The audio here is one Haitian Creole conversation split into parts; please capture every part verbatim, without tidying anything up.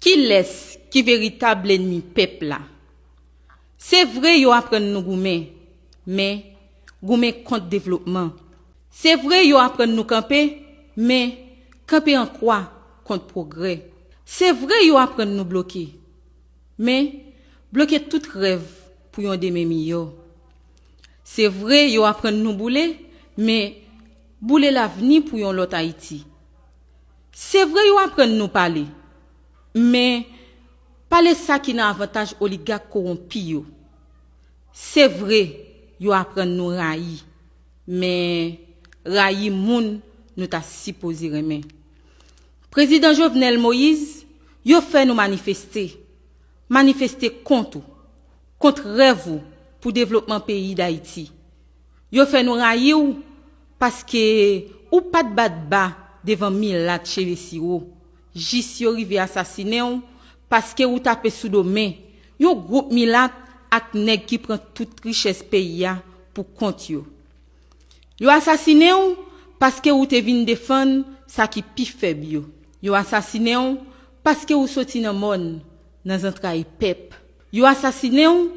Kilès ki veritab lènmi pèp la? Se vre yo aprann nou goumen, men goumen kont devlopman. Se vre yo aprann nou kanpe, men kanpe an kwa kont pwogrè. Se vre yo aprann nou bloke, men bloke tout rèv pou yon demen miyò. Se vre yo aprann nou boule, men boule lavni pou yon lòt Ayiti. Se vre yo aprann nou pale, men pale sa ki nan avantaj oligak kowonpi yo. Se vre yo aprann nou rayi, men rayi moun nou ta sipoze renmen. Prezidan Jovenel Moïse, yo fè nou manifeste, manifeste kont ou, kont rèv ou pou devlopman peyi Dayiti. Yo fè nou rayi w paske ou pa t bat ba devan milat cheve siwo, jis yo rive asasinen w paske ou tape sou do men yon gwoup milat ak nèg ki pran tout richès peyi a pou kont yo. Yo asasinen w paske ou te vin defann sa ki pi fèb yo. Yo asasinen w paske ou soti nan mòn, nan zantray pèp. Yo asasinen w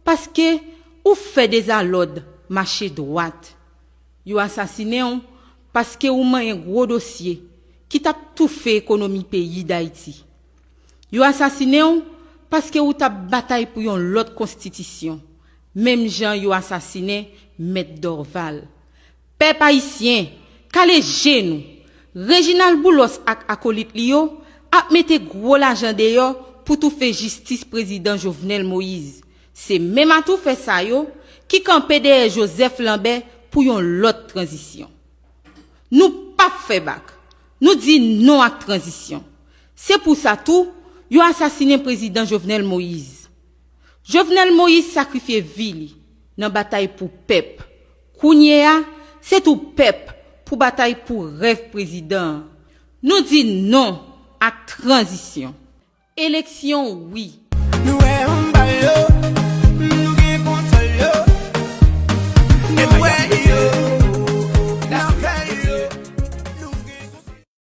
paske ou fè dezalòd mache dwat. Yo asasinen w paske ou manyen gwo dosye ki t ap toufe ekonomi peyi Dayiti. Yo asasinen w paske ou t ap batay pou yon lòt konstitisyon, menm jan yo asasinen Mèt Dorval. Pèp ayisyen, kale je nou! Reginald Boulos ak akolit li yo ap mete gwo lajan deyò pou toufe jistis prezidan Jovenel Moïse. Se menm atoufè sa yo ki kanpe dèyè Joseph Lambert pou yon lòt tranzisyon. Nou p ap fè bak. Nou di non ak tranzisyon. Se pou sa tou, yo asasinen prezidan Jovenel Moïse. Jovenel Moïse sakrifye vi li nan batay pou pèp. Kounye a, se tou pèp pou batay pou rèv prezidan an. Nou di non ak tranzisyon. Eleksyon wi. Nou wè anba yo,